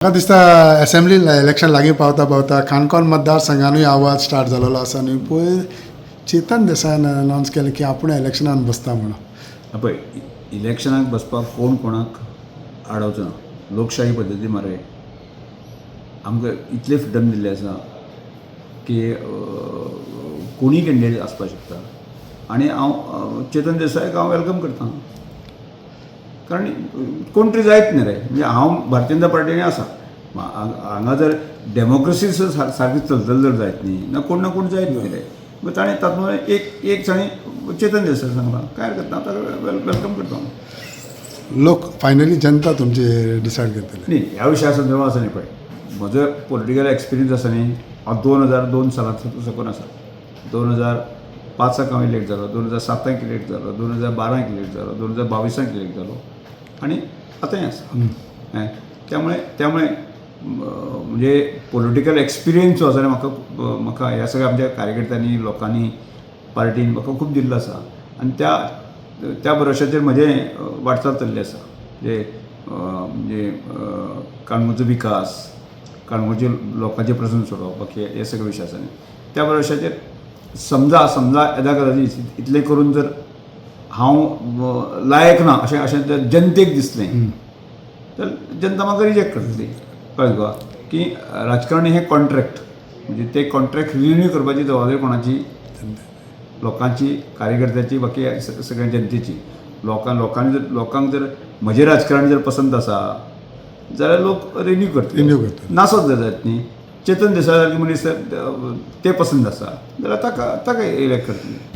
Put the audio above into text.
म्हाका दिसता assembly election लागीं पावता पावता काणकोण मतदारसंघानूय आवाज स्टार्ट जालेलो आसा न्हय. पयर चेतन देसायान अनावन्स केलें की आपूण इलेक्शनान बसता म्हणून. पळय, इलेक्शनाक बसपाक कोण कोणाक आडवचो ना. लोकशाही पद्दती मरे आमकां इतलें फ्रिडम दिल्लें आसा की कोणीय कॅन्डिडेट आसपाक शकता आनी हांव चेतन देसायाक हांव welcome करता, कारण कोण तरी जायत न्ही रे. म्हणजे हांव भारतीय जनता पार्टीने आसा, हांगा जर डेमोक्रेसी सारकी चलतली जर जायत न्ही ना, कोण ना कोण जायत न्ही रे. मागीर ताणें तातूंत एक एक ताणें चेतन देसाय सांगलां, कांय हरकत ना, ताका welcome करता हांव. लोक फायनली जनता तुमची डिसायड करतली. न्ही, ह्या विशया संदर्भात आसा न्ही, पळय, म्हजो पॉलिटिकल एक्सपिरियन्स आसा न्ही, हांव 2002 सालांत साकून आसा. 2005 हांव इलेक्ट जालो, 2007 इलेक्ट जालो, 2012 इलेक्ट जालो, 2022 इलेक्ट जालो आनी आतांय आसा हें. त्यामुळे त्यामुळे म्हणजे पॉलिटिकल एक्सपिरियन्स जो आसा न्ही, म्हाका म्हाका ह्या सगळ्या आमच्या कार्यकर्त्यांनी, लोकांनी, पार्टीन म्हाका खूब दिल्लो आसा आनी त्या त्या भरोश्याचेर म्हजें वाटचाल चल्ली आसा. म्हणजे म्हणजे काणकोणचो विकास, काणकोणचे लोकांचे प्रस्न सोडोवप, बाकी हे सगळे विशय आसा न्ही, त्या भरोश्याचेर समजा समजा येदा कदाचित इतलें करून जर हांव लायक ना अशें अशें जर जनतेक दिसलें तर जनता म्हाका रिजेक्ट करतली. कळ्ळें तुका की राजकारणी हें कॉन्ट्रॅक्ट, म्हणजे ते कॉन्ट्रॅक्ट रिन्यू करपाची जबाबदारी कोणाची? लोकांची, कार्यकर्त्याची, बाकी सगळ्या जनतेची. लोकांनी जर, लोकांक जर म्हजें राजकारण जर पसंत आसा जाल्यार लोक रिन्यू करतले. रिन्यू करतले. नासत जर जायत न्ही, चेतन देसाय सारके मनीस जर ते पसंत आसा जाल्यार ताका ताका इलेक्ट करतले.